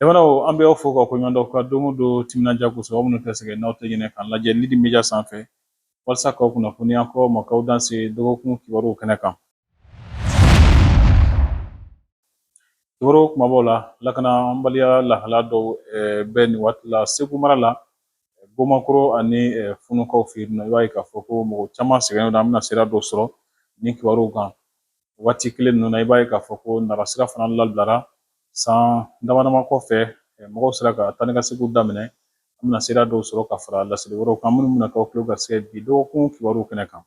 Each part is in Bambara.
Jamanaw, an bɛ aw fo ka koɲuman dɔn ka don o don timinandiya kosɔn. Aw minnu tɛ sɛgɛn n'aw tɛ ɲinɛ k'an lajɛ Lidi Media sanfɛ walasa k'aw kunnafoniya k'aw ma k'aw danse dɔgɔkun kibaruw kɛnɛ kan. Kibaru kumabaw la, lakanabaliya lahala dɔw bɛ nin waati la Segu mara la, Gomakoro ani Funukaw fɛ yen nɔ. I b'a ye k'a fɔ ko mɔgɔ caman sɛgɛnnen don. An bɛna sira dɔ sɔrɔ nin kibaruw kan. Waati kelen ninnu na, i b'a ye k'a fɔ ko Nara sira fana labilara san dama dama kɔfɛ, mɔgɔw sera ka taa ni ka seginw daminɛ. An bɛna sira dɔw sɔrɔ ka fara laseli wɛrɛw kan minnu bɛna k'aw tulo garisɛgɛ bi dɔgɔkun kibaruw kɛnɛ kan.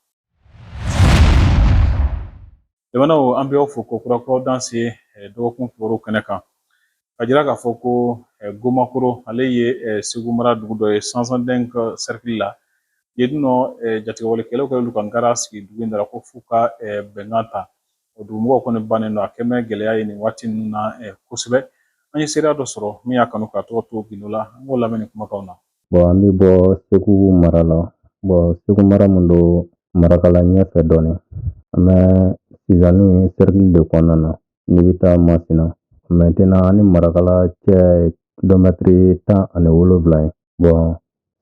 Jamanaw, an bɛ aw fo ko kura k'aw danse dɔgɔkun kibaruw kɛnɛ kan, ka jira k'a fɔ ko Gomakoro, ale ye Segu mara dugu dɔ ye Sansandɛn ka sɛrikili la. Yen nɔ, jatigɛwalekɛlaw kɛlen ka nkara sigi dugu in da la ko f'u ka bɛnkan ta. O dugumɔgɔw kɔni bannen don, a kɛlen bɛ gɛlɛya ye nin waati ninnu na kosɛbɛ. An ye seereya dɔ sɔrɔ min y'a kanu k'a tɔgɔ to gindo la. An k'o lamɛn nin kumakanw na. Bon, an bɛ bɔ Segu mara la. Bon, Segu mara min don, Marakala ɲɛfɛ dɔɔnin, an bɛ Sizani cercle de kɔnɔna na. N'i bɛ taa Masina maintenant, an ni Marakala cɛ kilomɛtiri 17 ye. Bon,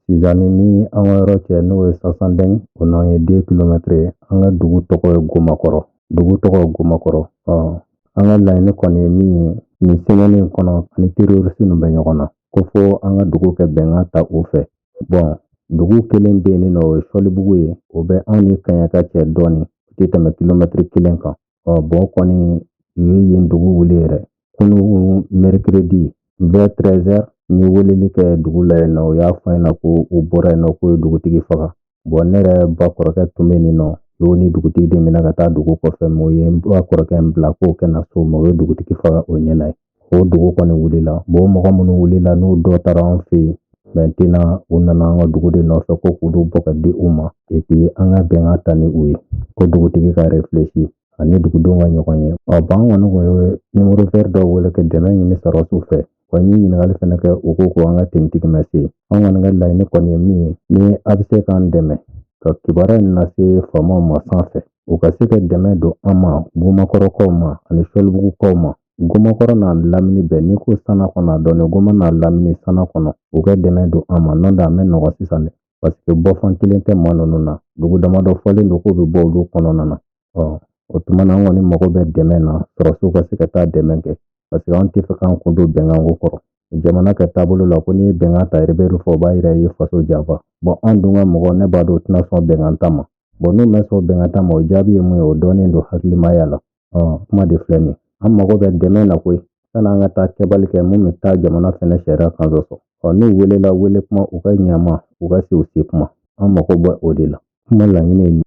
Sizani ni an ka yɔrɔ cɛ, n'o ye Sansandɛn, o n'an ye 2 kilomɛtiri ye. An ka dugu tɔgɔ ye Gomakɔrɔ, dugu tɔgɔ ye Gomakɔrɔ. Ɔ, an ka laɲini kɔni ye min ye nin semaine in kɔnɔ, ani terroriste ninnu bɛ ɲɔgɔn na, ko fo an ka dugu kɛ bɛnkan ta u fɛ. Bon, dugu kelen bɛ yen nɔ, o ye Sɔlibugu ye, o bɛ anw ni Kaɲaka cɛ dɔɔnin, o tɛ tɛmɛ kilomɛtiri kelen kan. Ɔ bon, kɔni u ye yen dugu wuli yɛrɛ kunu mercredi vers 13 heures. N ye weleli kɛ dugu la yen nɔ, u y'a fɔ n ɲɛna ko u bɔra yen nɔ, k'u ye dugutigi faga. Bon, ne yɛrɛ ba kɔrɔkɛ tun bɛ nin nɔ, u y'o ni dugutigi de minɛ ka taa dugu kɔfɛ, mais u ye n ba kɔrɔkɛ in bila k'o kɛ na so ma. U ye dugutigi faga o ɲɛna ye. O dugu kɔni wulila. Bon, mɔgɔ minnu wulila, n'u dɔ taara an fɛ yen, maintenant u nana an ka dugu de nɔfɛ ko k'olu bɔ ka di u ma, et puis an ka bɛnkan ta ni u ye, ko dugutigi ka réfléchir ani dugudenw ka ɲɔgɔn ye. Ɔ bon, an kɔni kun ye numéro vert dɔw wele ka dɛmɛ ɲini sɔrɔdasiw fɛ. Wa n ye ɲininkali fɛnɛ kɛ, u ko ko an ka tenitigi ma se. An kɔni ka laɲini kɔni ye min ye, ni a bɛ se k'an dɛmɛ ka kibaruya in lase faamaw ma sanfɛ, u ka se ka dɛmɛ don an ma, Gomakɔrɔkaw ma ani Sɔlibugukaw ma. Gomakɔrɔ n'a lamini bɛɛ, n'i ko sana kɔnɔ, a dɔɔnin Goma n'a lamini sana kɔnɔ, u ka dɛmɛ don an ma. N'o tɛ, a bɛ nɔgɔ sisan dɛ, parce que bɔfan kelen tɛ maa ninnu na. Dugu damadɔ fɔlen don k'o bɛ bɔ olu kɔnɔna na. Ɔ, o tuma na, an kɔni mago bɛ dɛmɛ na, sɔrɔdasiw ka se ka taa dɛmɛ kɛ, parce que an tɛ fɛ k'an kun don bɛnkanko kɔrɔ. Jamana ka taabolo la, ko n'i ye bɛnkan ta rebelle fɛ, o b'a yira i ye faso janfa. Bon, an dun ka mɔgɔ, ne b'a dɔn u tɛna sɔn bɛnkan ta ma. Bon, n'u ma sɔn bɛnkan ta ma, o jaabi ye mun ye? O dɔnnen don hakilimaya la. Ɔ, kuma de filɛ nin ye, an mago bɛ dɛmɛ na koyi, sanni an ka taa kɛbali kɛ mun bɛ taa jamana fɛnɛ sariya kan sɔsɔ. Ɔ, n'u welela wele kuma, u ka ɲama, u ka se u se kuma. An mago bɛ o de la. Kuma laɲini ye nin.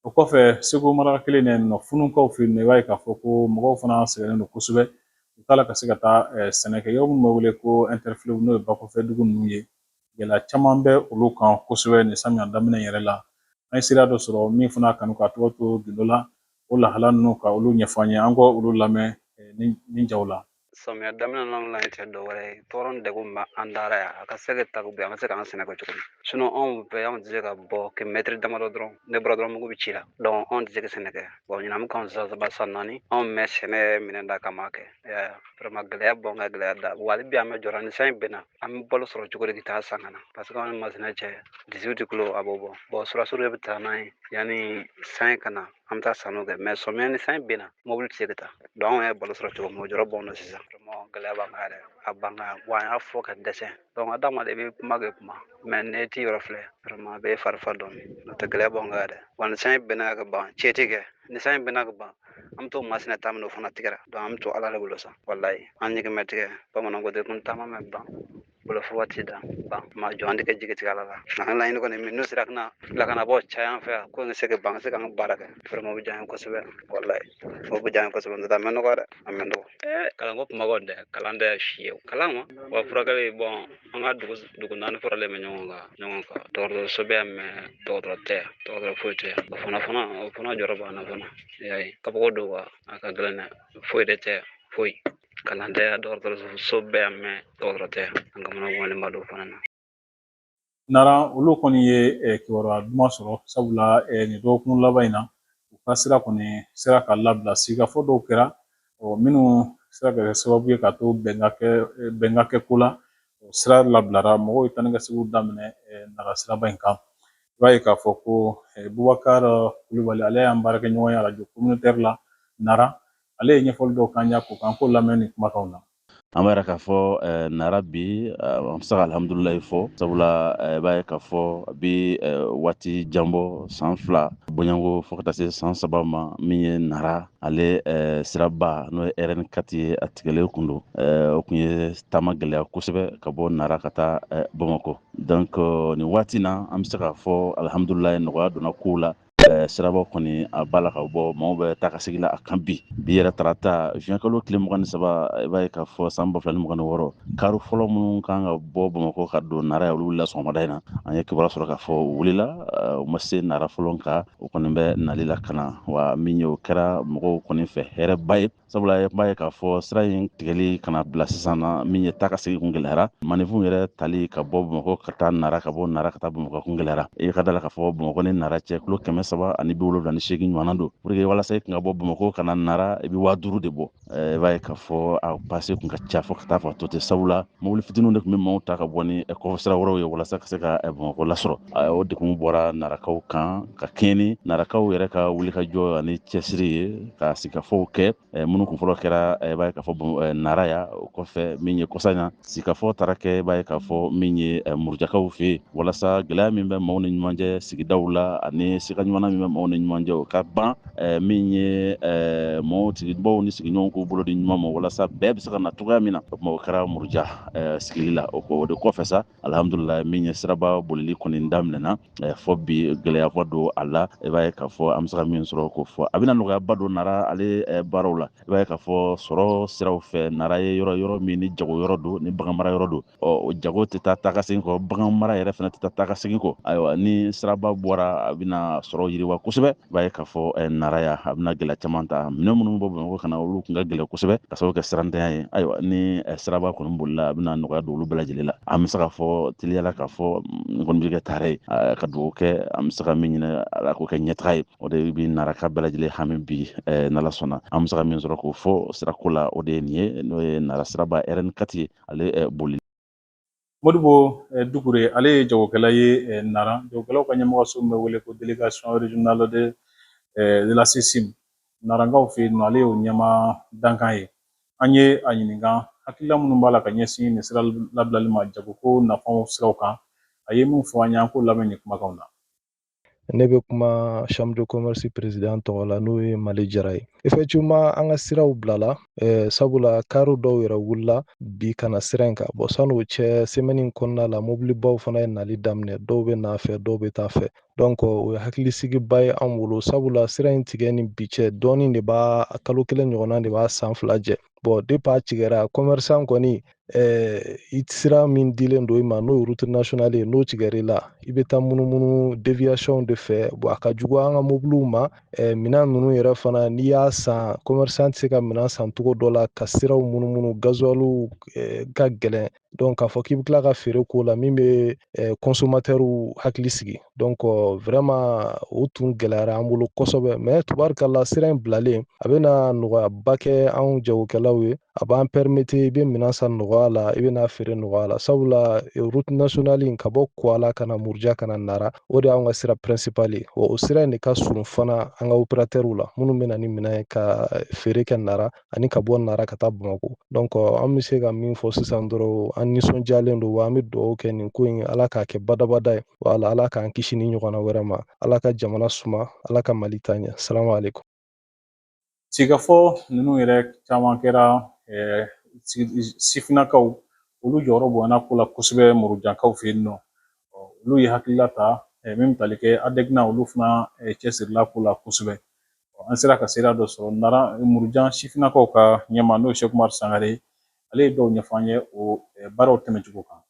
O kɔfɛ, Segu mara kelen in nɔ, Funukaw fɛ yen nɔ, i b'a ye k'a fɔ ko mɔgɔw fana sɛgɛnnen don kosɛbɛ. U t'a la ka se ka taa sɛnɛ kɛ yɔrɔ minnu bɛ wele ko interfleuve, n'o ye bakɔfɛ dugu ninnu ye. Gɛlɛya caman bɛ olu kan kosɛbɛ nin samiya daminɛ yɛrɛ la. An ye sira dɔ sɔrɔ min fana kanu k'a tɔgɔ to gindo la, o lahala ninnu ka olu ɲɛfɔ an ye. An k'o olu lamɛn ni jaw la. Samiya daminɛ na, laɲini tɛ dɔ wɛrɛ ye, tɔɔrɔ ni degun min b'an dara yan, a ka se ka ta bi, an ka se k'an sɛnɛ kɛ cogo min. Sinon anw fɛ, anw tɛ se ka bɔ kɛ mɛtiri damadɔ dɔrɔn, ne bɔra dɔrɔn, mugu bɛ ci la. Donc anw tɛ se ka sɛnɛ kɛ. Bon, ɲinan bɛ k'anw san 3, san 4, anw bɛ sɛnɛ minɛn da kama kɛ. Vraiment, gɛlɛya b'anw ka gɛlɛya da wa. Hali bi an bɛ jɔrɔ, ni san bɛnna, an bɛ balo sɔrɔ cogo di ka taa san ka na? Parce que anw ni Masina cɛ, 18 kilo a b'o bɔ. Bon, sɔrɔdasiw de bɛ taa n'an ye yanni san ka na, an bɛ taa sanniw kɛ. Mais sɔmiya ni san benna, mobili tɛ se ka taa. Donc anw ye balo sɔrɔ cogo min, o jɔrɔ b'anw na sisan. Vraiment, gɛlɛya b'an kan yɛrɛ, a b'an kan wa. An y'a fɔ ka dɛsɛ. Donc adamaden bɛ kuma kɛ kuma, mais n'e t'i yɔrɔ filɛ, vraiment, a bɛ fari fa dɔɔnin. N'o tɛ, gɛlɛya b'anw kan yɛrɛ wa. Ni san benna ka ban, cɛ tɛ kɛ. Ni san benna ka ban, an bɛ to Masina ta min, o fana tigɛra. Donc an bɛ to Ala de bolo sa. Walayi, an ɲɛgɛn bɛ tigɛ. Bamananw ko ten ko taama mɛ ban bolo fo waati da ban ma jɔ, an tɛ kɛ jigi tigɛ Ala la. An laɲini kɔni min, n'u sera ka na lakanabɔ caya an fɛ yan, ko in se ka ban, ka se k'an ka baara kɛ, vraiment, o bɛ diya an ye kosɛbɛ. Walayi, o bɛ diya an ye kosɛbɛ. N'o tɛ, a mɛ nɔgɔ dɛ, a mɛ nɔgɔ. Kalanko kuma kɔni dɛ, kalan tɛ si ye kalan ma wa furakɛli. Bon, an ka dugu naani faralen bɛ ɲɔgɔn kan. Dɔgɔtɔrɔso bɛ yan, mais dɔgɔtɔrɔ tɛ yan, dɔgɔtɔrɔ foyi tɛ yan. O fana jɔyɔrɔ b'an na fana. I y'a ye, kabako don wa, a ka gɛlɛn dɛ, foyi de tɛ yan, foyi. Kalan tɛ yan, dɔgɔtɔrɔso bɛ yan, mais dɔgɔtɔrɔ tɛ yan. An kamana gannen ba don fana na. Nara, olu kɔni ye kibaruya duman sɔrɔ, sabula nin dɔgɔkun laban in na, u ka sira kɔni sera ka labila. Sigikafɔ dɔw kɛra, ɔ, minnu sera ka kɛ sababu ye k'a to bɛn ka kɛ ko la. O sira labilara, mɔgɔw ye taa ni ka seginw daminɛ Nara siraba in kan. I b'a ye k'a fɔ ko Bubakar Kulubali, ale y'an baarakɛɲɔgɔn ye arajo communautaire la Nara, ale ye ɲɛfɔli dɔw k'an ɲɛ k'o kan ko lamɛn ni kumakanw na. An b'a yira k'a fɔ Nara bi, an bɛ se ka alhamdulilayi fɔ, sabula i b'a ye k'a fɔ a bi waati jan bɔ, san 2 bɔɲɔgɔnko fo ka taa se san 3 ma, min ye Nara ale siraba n'o ye RN4 ye, a tigɛlen kun don. O kun ye taama gɛlɛya kosɛbɛ ka bɔ Nara ka taa Bamakɔ. Donc nin waati na, an bɛ se k'a fɔ alhamdulilayi, nɔgɔya donna kow la. Siraba kɔni a ba la ka bɔ, maaw bɛ taa ka segin la a kan bi. Bi yɛrɛ tarata, juin kalo tile 23, i b'a ye k'a fɔ san 2026, kari fɔlɔ minnu kan ka bɔ Bamakɔ ka don Nara, olu wulila sɔgɔmada in na. An ye kibaruya sɔrɔ k'a fɔ u wulila, u ma se Nara fɔlɔ, nka u kɔni bɛ nali la ka na. Wa min ye o kɛra mɔgɔw kɔni fɛ hɛrɛba ye, sabula i b'a ye k'a fɔ sira in tigɛli kana bila sisan na, min ye taa ka segin kun gɛlɛyara, maninfinw yɛrɛ tali ka bɔ Bamakɔ ka taa Nara, ka bɔ Nara ka taa Bamakɔ kun gɛlɛyara. I ka da la k'a fɔ Bamakɔ ni Nara cɛ, kilo 378 ɲɔgɔnna don. Pour que walasa i kun ka bɔ Bamakɔ ka na Nara, i bɛ 5000 de bɔ. I b'a ye k'a fɔ a pase kun ka ca fo ka taa fɔ to ten, sabula mobili fitininw de tun bɛ maaw ta ka bɔ ni kɔfɛ sira wɛrɛw ye walasa ka se ka Bamakɔ lasɔrɔ. O degun bɔra Narakaw kan ka kɛɲɛ ni Narakaw yɛrɛ ka wulikajɔ ani cɛsiri ye ka sigikafɔw kɛ. Minnu kun fɔlɔ kɛra, i b'a ye k'a fɔ Nara ya, o kɔfɛ min ye kɔsa in na, sigikafɔ taara kɛ, i b'a ye k'a fɔ min ye Murujakaw fɛ yen, walasa gɛlɛya min bɛ maaw ni ɲɔgɔn cɛ sigidaw la ani sika ɲɔgɔnna min bɛ maaw ni ɲɔgɔn cɛ, o ka ban. Min ye maaw sigibaw ni sigiɲɔgɔnw k'u bolo di ɲuman ma walasa bɛɛ bɛ se ka na cogoya min na, o tuma o kɛra Muruja sigili la. O de kɔfɛ sa, alhamdulilayi, min ye siraba bolili kɔni daminɛna fɔ bi, gɛlɛyaba don a la. I b'a ye k'a fɔ an bɛ se ka min sɔrɔ k'o fɔ, a bɛna nɔgɔyaba don Nara ale baaraw la. I b'a ye k'a fɔ sɔrɔ siraw fɛ, Nara ye yɔrɔ min ni jago yɔrɔ don, ni bagan mara yɔrɔ don. Ɔ, jago tɛ taa taa ka segin kɔ, bagan mara yɛrɛ fana tɛ taa taa ka segin kɔ. Ayiwa, ni siraba bɔra, a bɛna sɔrɔ yiriwa kosɛbɛ. I b'a ye k'a fɔ Nara ya, a bɛna gɛlɛya caman ta. Minɛn minnu bɔ Bamakɔ ka na, olu kun ka gɛlɛn kosɛbɛ ka sababu kɛ sirantanya ye. Ayiwa, ni siraba kɔni bolila, a bɛna nɔgɔya don olu bɛɛ lajɛlen la. An bɛ se k'a fɔ teliyala k'a fɔ n kɔni bɛ kɛ taara ye ka dugawu kɛ, an bɛ se ka min ɲini Ala k'o kɛ ɲɛtaga ye. O de bɛ Naraka bɛɛ lajɛlen hami bi, n'Ala sɔnna. An bɛ se ka min sɔrɔ k'o fɔ sirako la, o de ye nin ye, n'o ye Nara siraba RN4 ye, ale boli. Modibo Dukure, ale ye jagokɛla ye Nara. Jagokɛlaw ka ɲɛmɔgɔso min bɛ wele ko délégation régionale de la CECIM Narankaw fɛ yen nɔ, ale y'o ɲɛmaa dankan ye. An ye a ɲininka hakilila minnu b'a la ka ɲɛsin nin sira labilali ma jagoko nafaw siraw kan. A ye min fɔ an ye, an k'o lamɛn nin kumakanw na. Ne bɛ kuma chambre de commerce président tɔgɔ la, n'o ye Mali Jara ye. Effectivement, an ka siraw bilala, sabula kariw dɔw yɛrɛ wulila bi ka na sira in kan. Bon, san'o cɛ, semaine in kɔnɔna la, mobilibaw fana ye nali daminɛ, dɔw bɛ n'a fɛ, dɔw bɛ taa fɛ. Donc o ye hakilisigiba ye an bolo, sabula sira in tigɛ ni bi cɛ, dɔɔnin de b'a kalo 1 ɲɔgɔnna de b'a san 2 jɛ. Bon, depuis a tigɛra, commerçant kɔni, i sira min dilen don i ma, n'o ye route nationale ye, n'o tigɛr'i la, i bɛ taa munumunu déviation de fɛ. Bon, a ka jugu an ka mobiliw ma. Minɛn ninnu yɛrɛ fana, n'i y'a san, commerçant tɛ se ka minɛn san cogo dɔ la ka siraw munumunu, gasoil ka gɛlɛn. Donc k'a fɔ k'i bɛ tila ka feere k'o la min bɛ consommateur hakili sigi, donc vraiment o tun gɛlɛyara an bolo kosɛbɛ. Mais tubarikala, sira in bilalen, a bɛna nɔgɔyaba kɛ anw jagokɛlaw ye. A b'an permettre, i bɛ minɛn san nɔgɔya la, i bɛna feere nɔgɔya la, sabula route nationale in ka bɔ Kuala ka na Muruja ka na Nara, o de y'anw ka sira principale ye. Wa o sira in de ka surun fana an ka opérateur la, minnu bɛ na ni minɛn ye ka feere kɛ Nara ani ka bɔ Nara ka taa Bamakɔ. Donc an bɛ se ka min fɔ sisan dɔrɔn, an nisɔndiyalen don, wa an bɛ dugawu kɛ nin ko in, Ala k'a kɛ badabada ye. Wala Ala k'an kisi ni ɲɔgɔnna wɛrɛ ma. Ala ka jamana suma, Ala ka Mali taa ɲɛ. Salamu aleykum. Sigikafɔ ninnu yɛrɛ caman kɛra sifinnakaw, olu jɔyɔrɔ bonyana ko la kosɛbɛ Murujankaw fɛ yen nɔ. Olu ye hakilila ta min bɛ tali kɛ ADECNA, olu fana cɛsirila ko la kosɛbɛ. An sera ka sira dɔ sɔrɔ Nara Murujan sifinnakaw ka ɲɛmaa, n'o ye Seku Umaru Sangare, ale ye dɔw ɲɛfɔ an ye o baaraw tɛmɛcogo kan.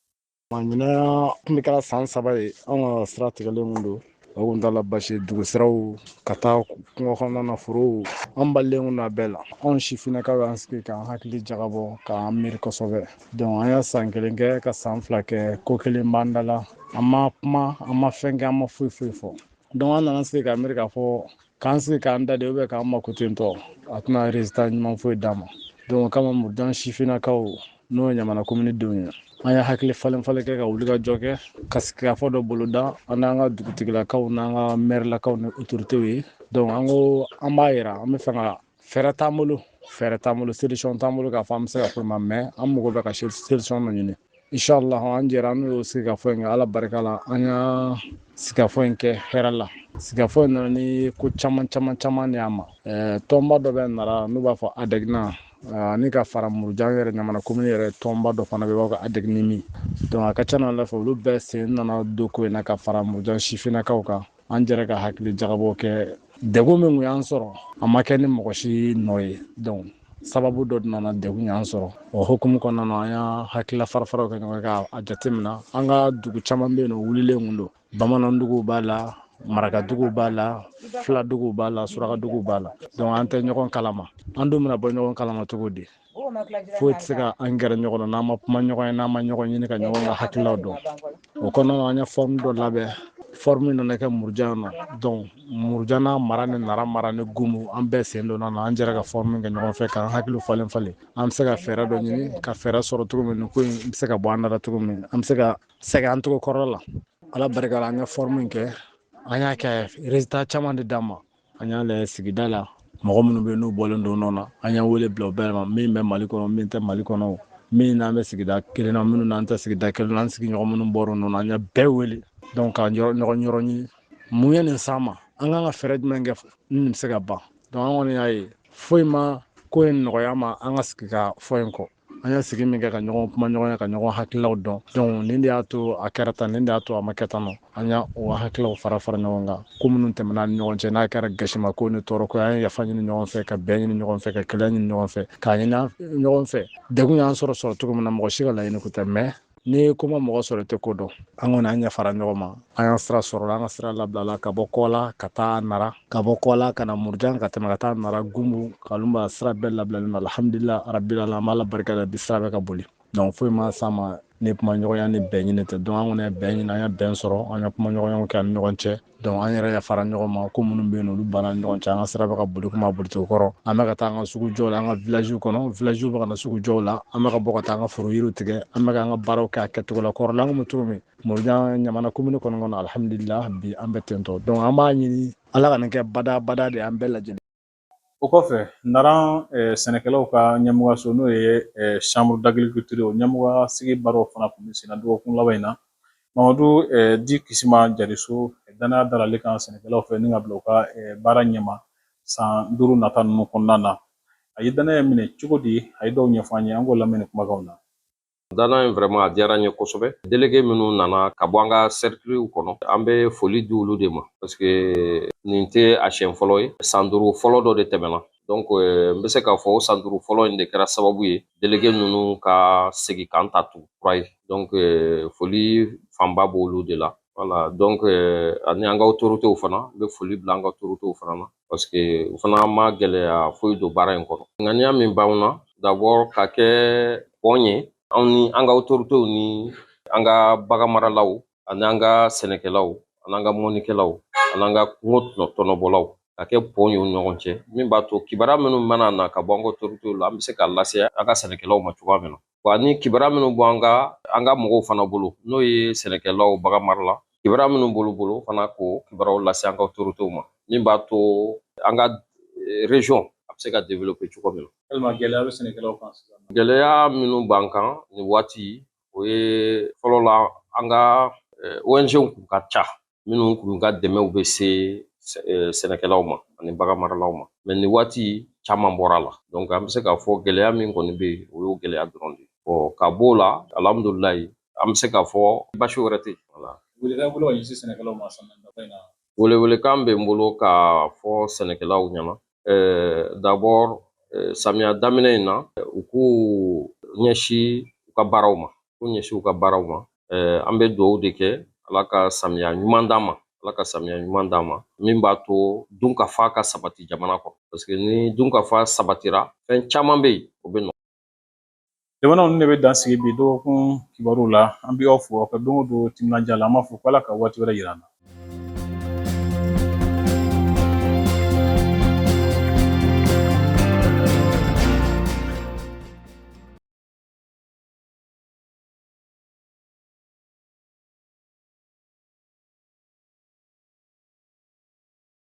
Ɲinan tun bɛ kɛra san 3 ye, anw ka sira tigɛlen kun don. O kun t'a la basi ye, dugu siraw ka taa kungo kɔnɔna na, forow, an balilen kun don a bɛɛ la. Anw sifinnakaw y'an sigi k'an hakili jagabɔ, k'an miiri kosɛbɛ. Donc an y'a san 1 kɛ ka san 2 kɛ, ko kelen b'an da la, an ma kuma, an ma fɛn kɛ, an ma foyi foyi fɔ. Donc an nana sigi ka miiri k'a fɔ k'an sigi k'an da de, ou bien k'an mako ten tɔ, a tɛna résultat ɲuman foyi d'an ma. Donc o kama Murujan sifinnakaw, n'o ye Ɲamana komini denw ye, an ye hakili falen falen kɛ ka wuli ka jɔ kɛ ka sigikafɔ dɔ boloda an n'an ka dugutigilakaw n'an ka mɛrilakaw ni otoritew ye. Donc an ko an b'a yira an bɛ fɛ ka fɛɛrɛ t'an bolo, fɛɛrɛ t'an bolo, solution t'an bolo k'a fɔ an bɛ se ka ko ma, mais an mago bɛ ka solution dɔ ɲini. Inshallah, an jɛra an n'o y'o sigikafɔ in kɛ. Ala barika la, an y'a sigikafɔ in kɛ hɛrɛ la. Sigikafɔ in nana ni ko caman caman caman de y'a ma. Tɔnba dɔ bɛ Nara n'u b'a fɔ ADECNA, ani ka fara Murujan yɛrɛ Ɲamana komini yɛrɛ tɔnba dɔ fana bɛ, b'a fɔ ADECNIMI. Donc a ka ca na fɛ olu bɛɛ sen nana don ko in na ka fara Murujan sifinnakaw kan. An jɛra ka hakili jagabɔ kɛ. Degun min kun y'an sɔrɔ, a ma kɛ ni mɔgɔ si nɔ ye. Donc sababu dɔ nana, degun y'an sɔrɔ. O hukumu kɔnɔna na, an y'a hakilila fara-faraw kɛ ɲɔgɔn kan k'a jateminɛ. An ka dugu caman bɛ yen nɔ, wulilen kun don. Bamananduguw b'a la, marakaduguw b'a la, filaduguw b'a la, surakaduguw b'a la. Donc an tɛ ɲɔgɔn kalama. An dun bɛna bɔ ɲɔgɔn kalama cogo di? Foyi tɛ se ka an gɛrɛ ɲɔgɔn na n'an ma kuma ɲɔgɔn ye, n'an ma ɲɔgɔn ɲini ka ɲɔgɔn ka hakililaw dɔn. O kɔnɔna na, an ye forme dɔ labɛn. Forme nana kɛ Murujan na. Donc Murujan n'a mara ni Nara mara ni Gumu, an bɛɛ sen donna na. An jɛra ka forme kɛ ɲɔgɔn fɛ k'an hakiliw falen falen. An bɛ se ka fɛɛrɛ dɔ ɲini ka fɛɛrɛ sɔrɔ cogo min, ko in bɛ se ka bɔ an da cogo min, an bɛ se ka segin an cogo kɔrɔ la. Ala barika la, an ye forme kɛ, an y'a kɛ, résultat caman de d'an ma. An y'a lajɛ sigida la, mɔgɔ minnu bɛ yen n'u bɔlen don nɔ na, an y'an wele bila o bɛɛ ma, min bɛ Mali kɔnɔ, min tɛ Mali kɔnɔ, min n'an bɛ sigida kelen na, minnu n'an tɛ sigida kelen na, an sigiɲɔgɔn minnu bɔra nɔ na, an ye bɛɛ wele. Donc ka ɲɔgɔn yɔrɔ ɲini, mun ye nin s'an ma, an kan ka fɛɛrɛ jumɛn kɛ ni nin bɛ se ka ban. Donc an kɔni y'a ye foyi ma ko in nɔgɔya ma an ka sigi ka fɔ in kɔ. An ye sigi min kɛ ka ɲɔgɔn kuma ɲɔgɔn ye, ka ɲɔgɔn hakililaw dɔn. Donc nin de y'a to a kɛra tan, nin de y'a to a ma kɛ tan nɔ. An y'a o hakililaw fara fara ɲɔgɔn kan. Ko minnu tɛmɛna ni ɲɔgɔn cɛ, n'a kɛra gasima ko ni tɔɔrɔ ko, an ye yafa ɲini ɲɔgɔn fɛ, ka bɛn ɲini ɲɔgɔn fɛ, ka kɛlɛ ɲini ɲɔgɔn fɛ, k'a ɲini ɲɔgɔn fɛ. Degun y'an sɔrɔ sɔrɔ cogo min na, mɔgɔ si ka laɲini ko tɛ, mais ni ko ma mɔgɔ sɔrɔ, i tɛ ko dɔn. An kɔni an yafara ɲɔgɔn ma, an y'an sira sɔrɔ, an ka sira labilala ka bɔ Kɔla ka taa Nara, ka bɔ Kɔla ka na Murujan, ka tɛmɛ ka taa Nara, Gumu, Kalunba, sira bɛɛ labilalen don. Alhamdulillah rabbil alamin, an b'Ala barika da, bi sira bɛ ka boli. Donc foyi ma s'an ma ni kuma ɲɔgɔnya ni bɛn ɲini tɛ. Donc an kɔni ye bɛn ɲini, an ye bɛn sɔrɔ, an ye kuma ɲɔgɔnyaw kɛ an ni ɲɔgɔn cɛ. Donc an yɛrɛ yafara ɲɔgɔn ma. Ko minnu bɛ yen, olu banna ni ɲɔgɔn cɛ. An ka sira bɛ ka boli komi a bolicogo kɔrɔ. An bɛ ka taa an ka sugu jɔw la, an ka village kɔnɔ, village bɛ ka na sugu jɔw la. An bɛ ka bɔ ka taa an ka foro yiriw tigɛ, an bɛ ka an ka baaraw kɛ a kɛcogo la kɔrɔlen. An kun bɛ cogo min Murujan Ɲamana komini kɔnɔ kɔnɔ, alhamdulillah, bi an bɛ ten tɔ. Donc an b'a ɲini Ala ka nin kɛ bada bada de an bɛɛ lajɛlen. O kɔfɛ, Nara sɛnɛkɛlaw ka ɲɛmɔgɔso, n'o ye chambre d'agriculture, o ɲɛmɔgɔya sigi baaraw fana tun bɛ sen na dɔgɔkun laban in na. Mamadu Di Kisima Jariso, danaya dara ale kan sɛnɛkɛlaw fɛ ni ka bila u ka baara ɲɛma san 5 nata ninnu kɔnɔna na. A ye danaya minɛ cogo di? A ye dɔw ɲɛfɔ an ye, an k'o lamɛn ni kumakanw na. Danaya in vraiment a diyara n ye kosɛbɛ. Délégué minnu nana ka bɔ an ka cercle kɔnɔ, an bɛ foli di olu de ma, parce que nin tɛ a siɲɛ fɔlɔ ye. San 5 fɔlɔ dɔ de tɛmɛna. Donc n bɛ se k'a fɔ o san 5 fɔlɔ in de kɛra sababu ye délégué ninnu ka segin k'an ta tugun kura ye. Donc foli fanba b'olu de la. Voilà, donc ani an ka autorités fana, n bɛ foli bila an ka autorités fana na, parce que u fana ma gɛlɛya foyi don baara in kɔnɔ. Ŋaniya min b'anw na, d'abord ka kɛ pont ye anw ni an ka autorités ni an ka bagan maralaw ani an ka sɛnɛkɛlaw ani an ka mɔnnikɛlaw ani an ka kungo tɔnɔbɔlaw, ka kɛ pont ye u ni ɲɔgɔn cɛ, min b'a to kibaruya minnu mana na ka bɔ an ka autorités la, an bɛ se k'a lase an ka sɛnɛkɛlaw ma cogoya min na. Wa ni kibaruya minnu bɔ an ka mɔgɔw fana bolo, n'o ye sɛnɛkɛlaw, bagan marala, kibaruya minnu b'olu bolo fana, k'o kibaruyaw lase an ka autorités ma, min b'a to an ka région a bɛ se ka développer cogo min na. Yalima gɛlɛya bɛ sɛnɛkɛlaw kan sisan? Gɛlɛya minnu b'an kan nin waati, o ye fɔlɔ la an ka ONG kun ka ca, minnu kun ka dɛmɛw bɛ se sɛnɛkɛlaw ma ani bagan maralaw ma, mais nin waati caman bɔra la. Donc an bɛ se k'a fɔ gɛlɛya min kɔni bɛ yen, o y'o gɛlɛya dɔrɔn de ye. Bon, ka b'o la, alhamdulilayi, an bɛ se k'a fɔ basi wɛrɛ tɛ yen. Voilà. Welekan bolo ka ɲɛsin sɛnɛkɛlaw ma samiya daba in na? Welewelekan bɛ n bolo k'a fɔ sɛnɛkɛlaw ɲɛna. D'abord, samiya daminɛ in na, u k'u ɲɛsin u ka baaraw ma, u ɲɛsin u ka baaraw ma. An bɛ dugawu de kɛ, Ala ka samiya ɲuman d'an ma, Ala ka samiya ɲuman d'an ma, min b'a to dunkafa ka sabati jamana kɔnɔ, parce que ni dunkafa sabatira, fɛn caman bɛ yen, o bɛ nɔgɔya. Jamana ninnu de bɛ dan sigi bi dɔgɔkun kibaru la. An bɛ aw fo aw ka don o don timinandiya la. An b'a fɔ ko Ala ka waati wɛrɛ yira an na.